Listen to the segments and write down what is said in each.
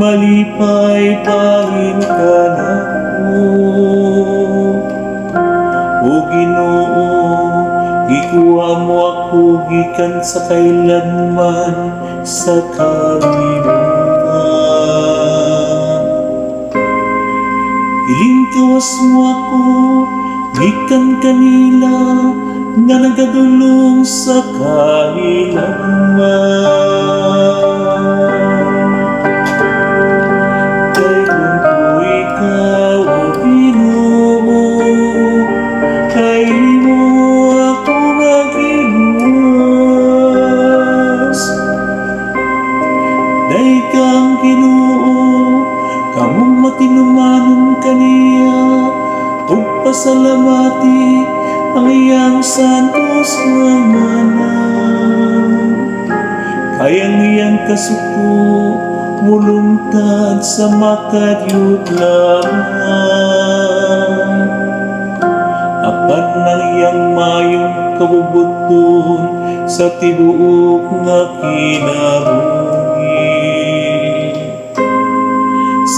Malipay bahin kanako. O Ginoo, gikuha mo ako gikan sa kailanman sa kalibutan. Gilingkawas mo ako gikan kanila nga nagadulong sa kahilanman. Kay kung ko ikaw, O Ginoo, kay imo ako nga giluwas. Dayeg ang Ginoo, kamong matinumanon kaniya, ug pasalamati ang iyang santos nga ngalan. Kay ang iyang kasuko mulungtad sa makadiyot lamang. Apan ang iyang mayong kabubut-on sa tibuok nga kinabuhi.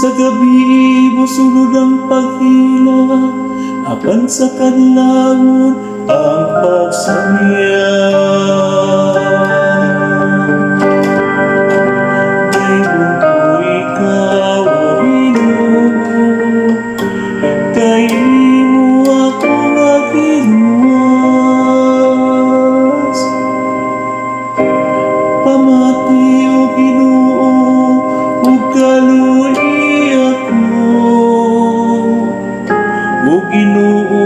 Sa gabi mosulod ang paghilak, apan sa kadlawon ang pagsamya. Daygon ko ikaw, O Ginoo, kay imo ako nga giluwas. Pamati, O Ginoo, ug kaluoyi ako. O Ginoo,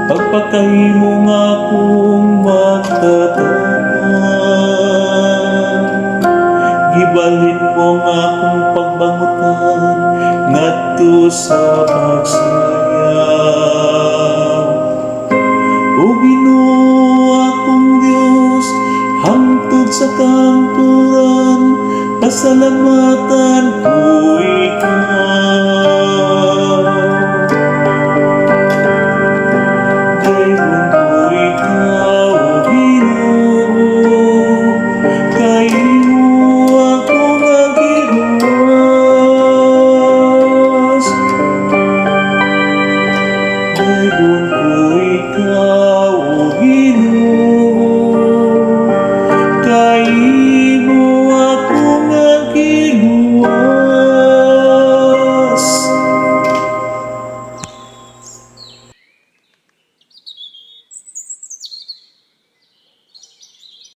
pagpakahimo nga akong magtatabang. Gibalhin mo ang akong pagbangutan ngadto sa pagsayaw. O Ginoo, akong Dios, hangtod sa kahangturan, pasalamatan ko ikaw.